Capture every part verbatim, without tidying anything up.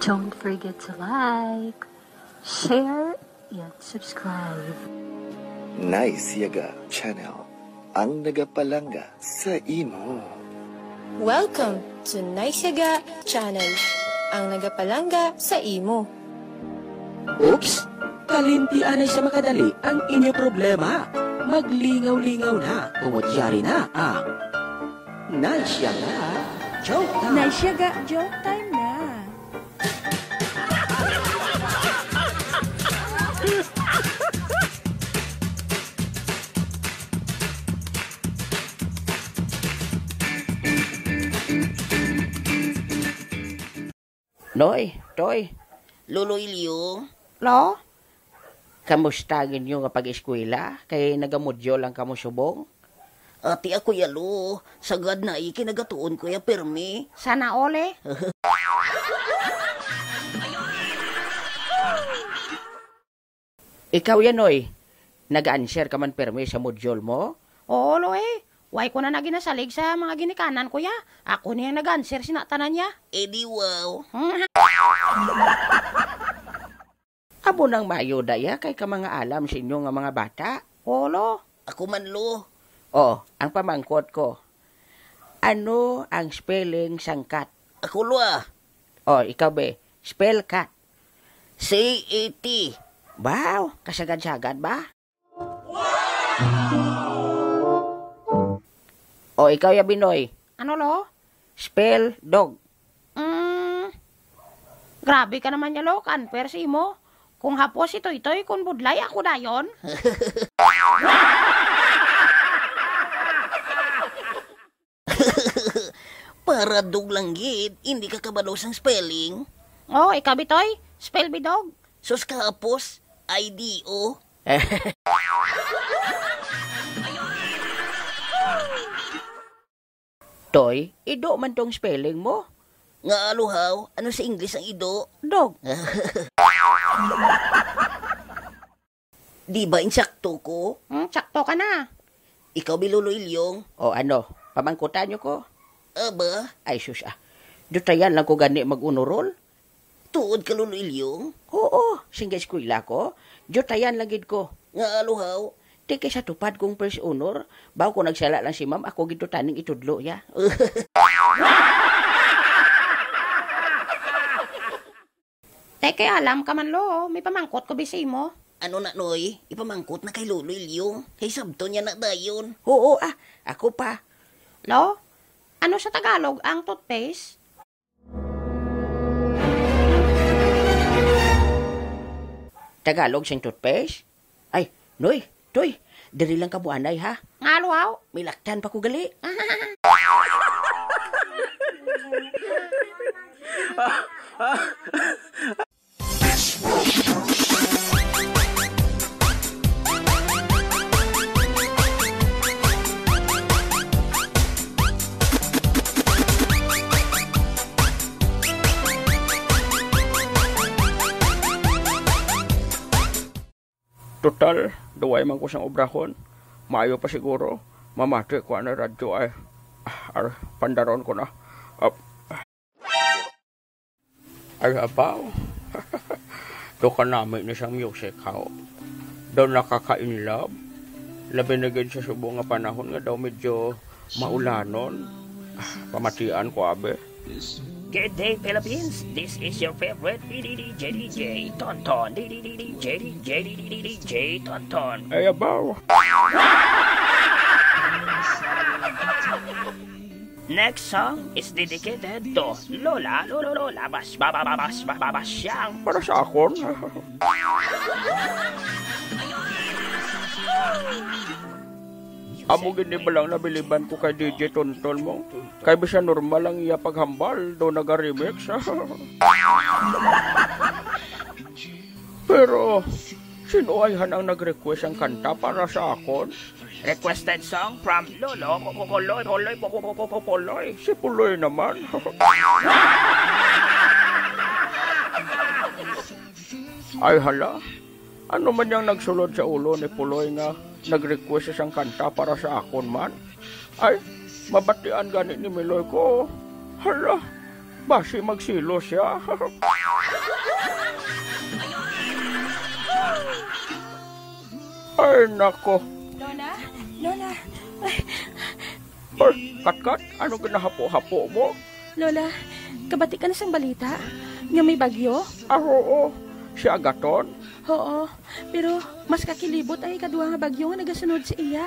Don't forget to like, share, and subscribe. Nice Yaga Channel, ang nagapalangga sa imo. Welcome to Nice Yaga Channel, ang nagapalangga sa imo. Oops! Kalimti anay sa makadali ang inyo problema. Maglingaw-lingaw na, tungod yari na ang Nice Yaga Joke Time. Nice Yaga Joke Time na. Noy, Toy. Lolo Ilyo. Lo? Kamusta ang inyo nga pag-eskwela? Kay nagamodyo lang kamo subong? Ati ako ya, Lo. Sagad na, eh, kay nagatuon ko ya pirmi. Sana all, eh. Ikaw yan, oy. Nag-answer ka man pirmi sa module mo? Oo, Lo, eh. Why ko na na ginasalig sa mga ginikanan ko, ya? Ako niyang nag-answer sina tanan, ya. Eh, di wow. Amo nang maayo, daya, kay ka mga alam sa inyo nga mga bata. Oo, Lo. Ako man, Lo. Oh, ang pamangkot ko. Ano ang spelling sang cat? Ako, Lo, ah. Oh, ikaw, be. Spell cat. C A T. Baw, kasagad-sagad ba? Oh, ikaw, ya, Binoy. Ano, Lo? Spell dog. Mm, grabe ka naman, ya, Lo. Ka-unfair sa imo. Kung hapos si Toytoy, kung budlay ako dayon. Para dog lang gid, hindi ka kabalo sang spelling? Oh, ikaw, Bitoy, spell bidog. Sus, kahapos, I D O. Toy, ido man tong spelling mo. Nga aluhaw, ano sa English ang ido? Dog. Di ba insakto ko? Hmm, sakto ka na. Ikaw, Bilolo Ilyong? O ano, pamangkutan niyo ko? Aba? Ay, sus, ah. Dutayan lang ko gani mag-honor roll. Tuod ka, Lolo Ilyong? Oo, sing eskwela ko. Dutayan lang gid ko. Nga aluhaw? Ti kay sa tupad kong first honor, baw ko nagsala lang si ma'am, ako gid to taning itudlo, ya. Te, kay alam ka man, Lo, may pamangkot ko bi sa imo. Ano na, Noy? Ipamangkot na kay Lolo Ilyo. Kay sabton niya na dayon. Oo, ah, ako pa. Lo, ano sa Tagalog ang toothpaste? Tagalog sing toothpaste? Ay, Noy, Toy, diri lang kamo anay, ha? Nga, Lo, aw? May laktan pa ko gali. Total, duway man ko sang obrahon. Maayo pa siguro, mamati ko anay radyo ay. Ah, ar, pandaron ko na. Ap-, ay, abaw. Do kanami ni sang music, haw. Daw nakaka-in love. Labi na gid sa subong nga panahon nga daw medyo maulanon. Ah, pamatian ko, abi. Good day, Philippines. This is your favorite D D D J D J Tonton. D D D J D J D D J Tonton. Ay, abaw. Next song is dedicated to Lola, Lola, Lola, Bas, Ba, Ba, Ba, Bas, Ba, Ba, Basyang. Para sa akon. Amo gid ni balang nabiliban ko kay D J Tonton mo. Kay bisan normal ang iya paghambal, do naga-remix. Pero, sino ay hanang nag-request ang kanta para sa akon? Requested song from Lolo Kokoloy Poloy Poloy. Si Puloy naman. Ay hala, ano man yang nagsulod sa ulo ni Puloy nga nag-request sang kanta para sa akon man? Ay, mabatian gani ni Miloy ko. Hala, Basi magselos siya. Ay, nako. Lola, Lola. Ay, Katkat, ano ginahapo-hapo mo? Lola, kabati ka na sang balita nga may bagyo? Ah, oo. Si Agaton? Oo, pero mas kakilibot ang ikaduha nga bagyo nga nagasunod sa iya.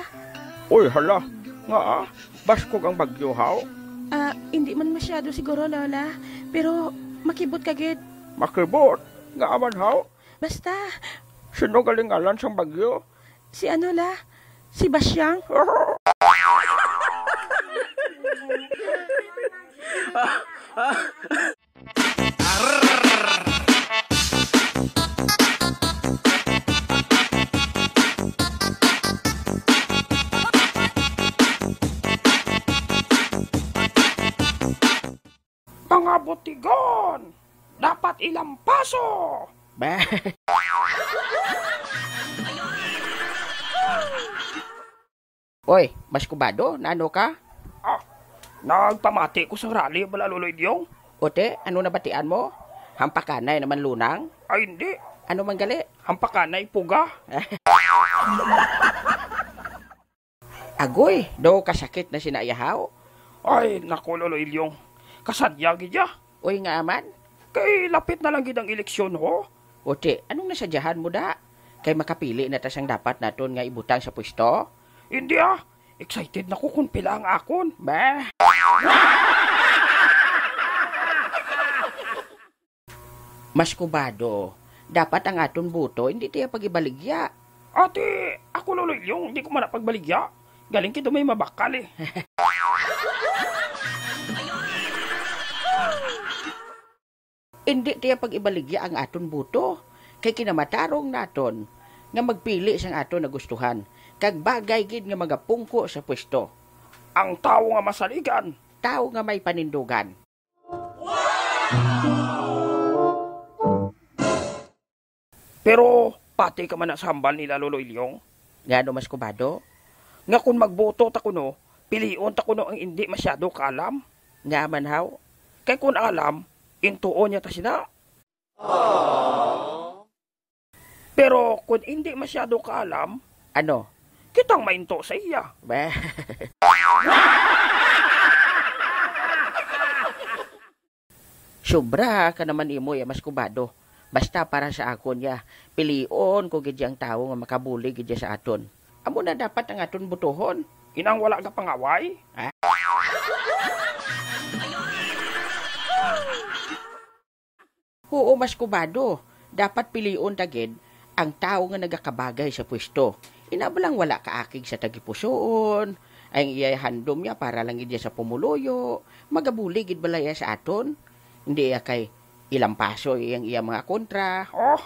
Uy, hala. Nga, ah? Baskog ang bagyo, haw? Ah, hindi man masyado siguro, Lola. Pero makibot ka gid. Makibot? Nga aman, haw? Basta. Sino galing ngalan sang bagyo? Si ano la? Si Basyang? Mga butigon! Dapat ilampaso! Ba? Oy, Mas Kubado, naano ka? Ah, nagpamati ko sa rally, bala, Lolo Ilyong. Ote, ano nabatian mo? Hampakanay naman lunang? Ay, hindi. Ano man gali? Hampakanay puga. Agoy, daw kasakit na sina iya haw. Ay, naku, Lolo Ilyong. Kasadya gid ya. Uy, nga man? Kay lapit na lang gid ang eleksyon, ho. Ote, anong nasadyahan mo, da? Kay makapili na ta sang dapat naton nga ibutang sa pwesto? Hindi, ah. Excited na ko kung pila ang akon. Ba? Mas Kubado, dapat ang aton boto hindi tiya pag-ibaligya. Ate, ako, Lolo Ilyong, hindi ko man pagbaligya. Galing kito may mabakal, eh. Hindi tiya pag-ibaligya ang aton boto, kay kinamatarong naton nga magpili sang aton nagustuhan, kag bagay gid nga magapungko sa pwesto. Ang tawo nga masaligan. Tawo nga may panindugan. Pero pati ka man na sa hambal nila, Lolo Ilyong. Ngano, Mas Kubado? Nga kung magboto ta kuno, pilion ta kuno ang indi masyado kaalam. Nga man haw? Kay kung alam, intuon niya ta sina. Pero kung indi masyado kaalam, ano? Kitang mainto sa iya. Ba? Sobra ka naman imo, ya, Mas Kubado. Basta para sa akon, ya, pilion ko gid ang tawo nga makabulig gid sa aton. Amo na dapat ang aton botohon. Inang wala ka pangaway? Ah? Oo, Mas Kubado. Dapat pilion ta gid ang tawo nga nagakabagay sa pwesto. Ina ba lang wala kaakig sa tagipusoon, ang iya handom niya para lang gid sa pumuluyo, magabulig gid bala iya sa aton? Hindi iya kay ilampaso iyang iya mga kontra. Oh!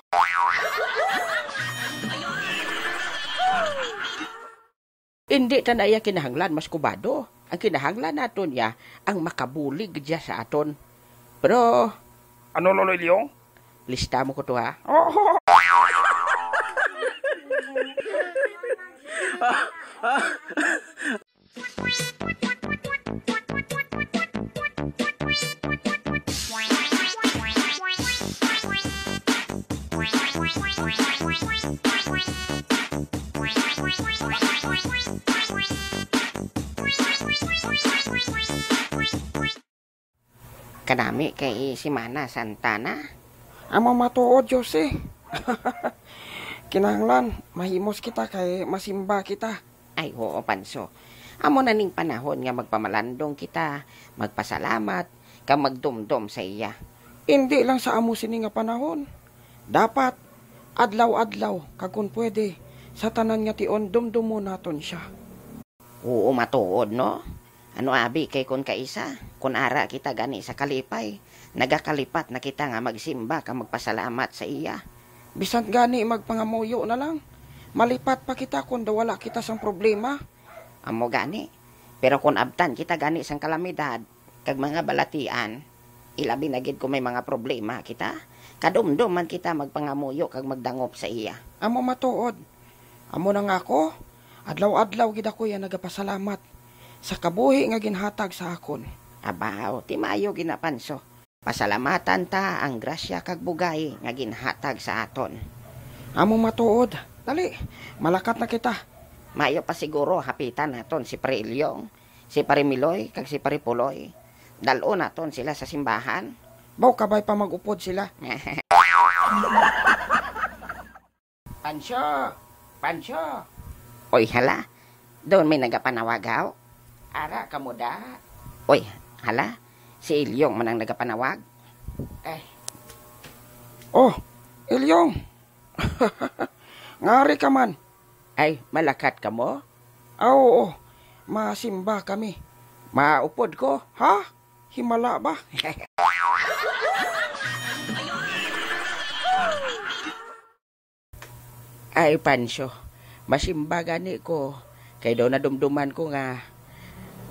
Hindi ta na iya kinahanglan, Mas Kubado. Ang kinahanglan naton iya ang makabulig gid sa aton. Pero, ano, Lolo Ilyong? Lista mo ko to, ha? Oh! Kanami kay Semana Santa na. Amo matuod, Jose. Kinahanglan, mahimos kita kay masimba kita. Ay, oo, Panso. Amo na ning panahon nga magpamalandong kita, magpasalamat, kag magdumdom sa iya. Indi lang sa amo sini nga panahon. Dapat, adlaw-adlaw, kag kun pwede, sa tanan nga tion, dumdumon naton siya. Oo, matuod, no? Ano abi kay kun kaisa, kun ara kita gani sa kalipay, nagakalipat na kita nga magsimba kag magpasalamat sa iya. Bisan gani magpangamuyo na lang, malipat pa kita kun daw wala kita sang problema. Amo gani. Pero kun abtan kita gani sang kalamidad kag mga balatian, ilabi na gid kun may mga problema kita, kadumdom man kita magpangamuyo kag magdangop sa iya. Amo matuod. Amo na nga ako, adlaw-adlaw gid ako iya nagapasalamat sa kabuhi nga ginhatag sa akon. Abaw, ti maayo gid na, Panso. Pasalamatan ta ang grasya kag bugay nga ginhatag sa aton. Amo matuod. Dali, malakat na kita. Mayo pa siguro hapitan naton si Pare Ilyong, si Pare Miloy, kag si Pare Puloy. Dal-on naton sila sa simbahan. Baw kabay pa mag-upod sila. Pancho! Pancho! Oy, hala. Doon may nagapanawag, haw? Ara ka mo da. Oy, hala. Si Ilyong man ang nagapanawag. Eh. Oh, Ilyong! Ngari ka man. Ay, malakat ka mo? Ah, oo. Masimba kami. Maupod ko, ha? Himala ba? Ay, Pancho, masimba gani ko, kay daw nadumduman ko nga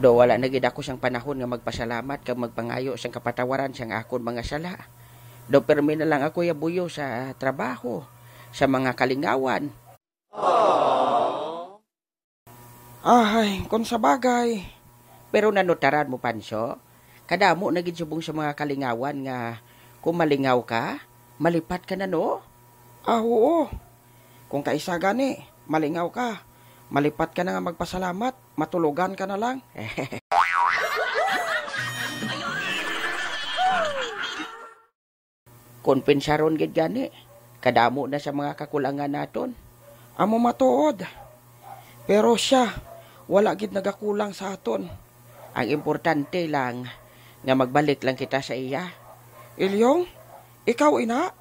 daw wala na gid ako sang panahon nga magpasalamat kag magpangayo sang kapatawaran sang akon mga sala. Daw pirmi na lang ako yabuyo sa trabaho, sa mga kalingawan. Ahay, kung sa bagay. Pero nanutaran mo, Pancho, kadamo na gid subong sa mga kalingawan nga kung malingaw ka, malipat ka na, no? Ah, oo. Kung kaisa gani, malingaw ka, malipat ka na nga magpasalamat, matulogan ka na lang. Kon pensaron gid gani, kadamo na sa mga kakulangan naton. Amo matuod. Pero siya, wala gid nagakulang sa aton. Ang importante lang nga magbalik lang kita sa iya. Ilyong, ikaw ina?